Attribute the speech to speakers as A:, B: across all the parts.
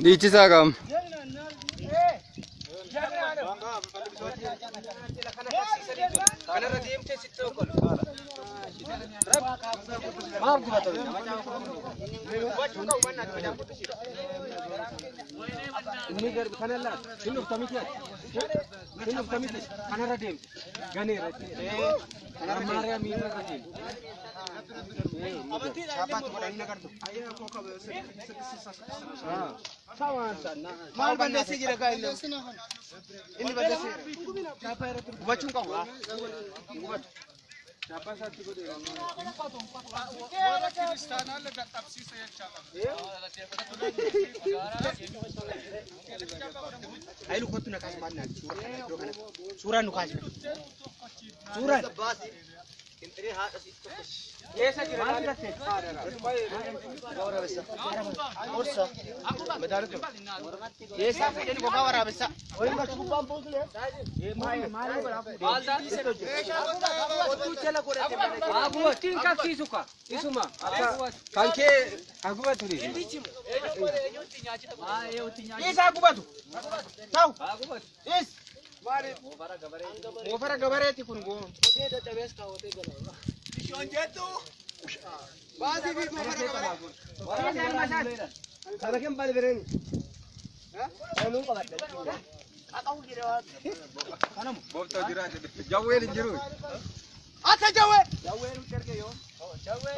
A: Dhiichisaa qaama.
B: Maal balleessee jira gaa inni? Inni balleessee jira. Gubachuun qabu. Gubatu. Hayilu kottu na kaasi maal naati suura kana iddoo kana. Suuraan nu kaasi. Suuraan. Eessa jira? Orsa. Eessa fuudhanii gogaa waraabessa?
C: Abuutiin qabsiisu ka isuma.
A: Kan kee hagubatu ni.
B: Eessa gubatu? Ta'u. Eessa? Moofara gabareeti kun goo. Baasii fi moofara gabaree.
A: Booftaa jiraate. Jawween hin jiru.
B: Akka jawwee.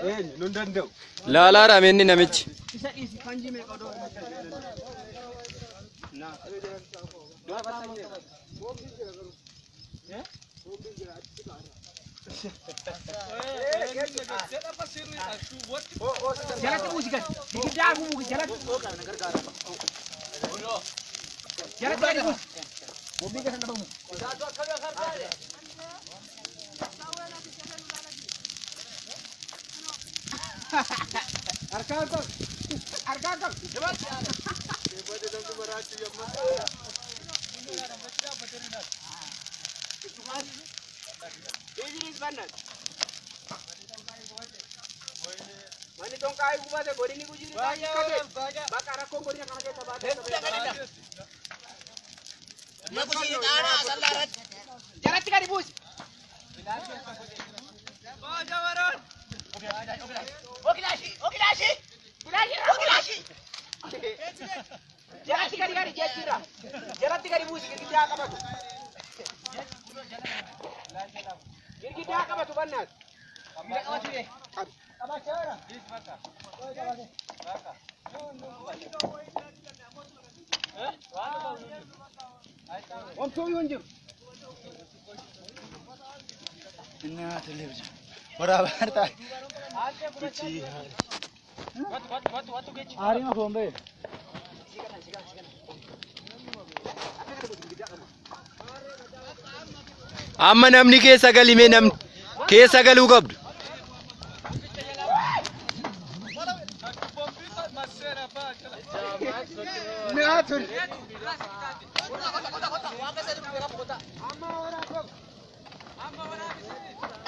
A: Eenyu nun danda'u. Laalaa raameenni namichi.
B: Isa dhiisi fanjii meeqa odoo. Jalatti buusi gad. Giddaa buusi jalatti. Jalatti gadi buusi. Harkaan qab. Harkaan qab. Idris Bannas. Manni tonkaa gubate godini gujiri baay'ee bakka rakkoo godina kana keessa baatee. Jalatti gadi buusi. Jalatti gadi gadi jechuudha. Jalatti gadi buusi girgiddaa qabatu. Girgiddaa qabatu bannaas. Qabi. Omtuu hin jiru.
A: Amma namni keessa galimee namni keessa galuu qabdu.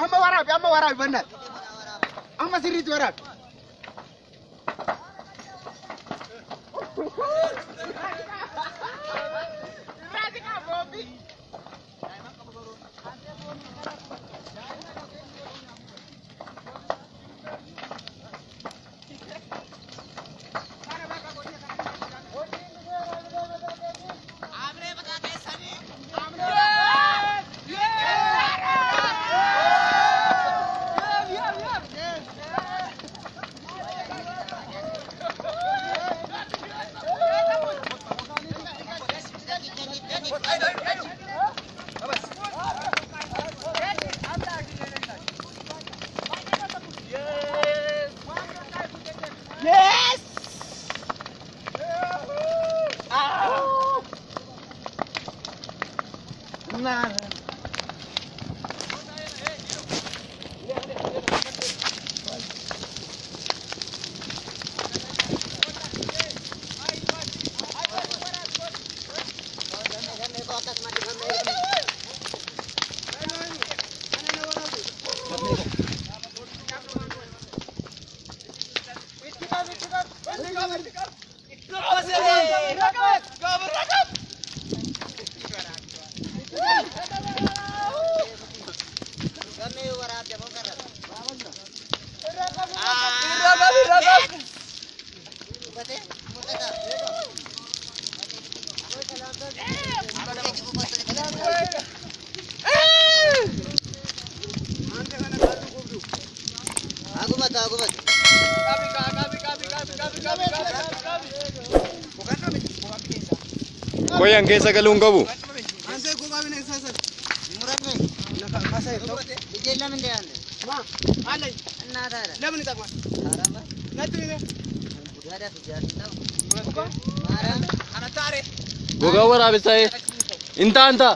B: Amma waraabi amma waraabi bannaas. Amma sirriitti waraabi.
A: Qoyan keessa galuu hin qabu. Gogaa waraabessaa intaa intaa.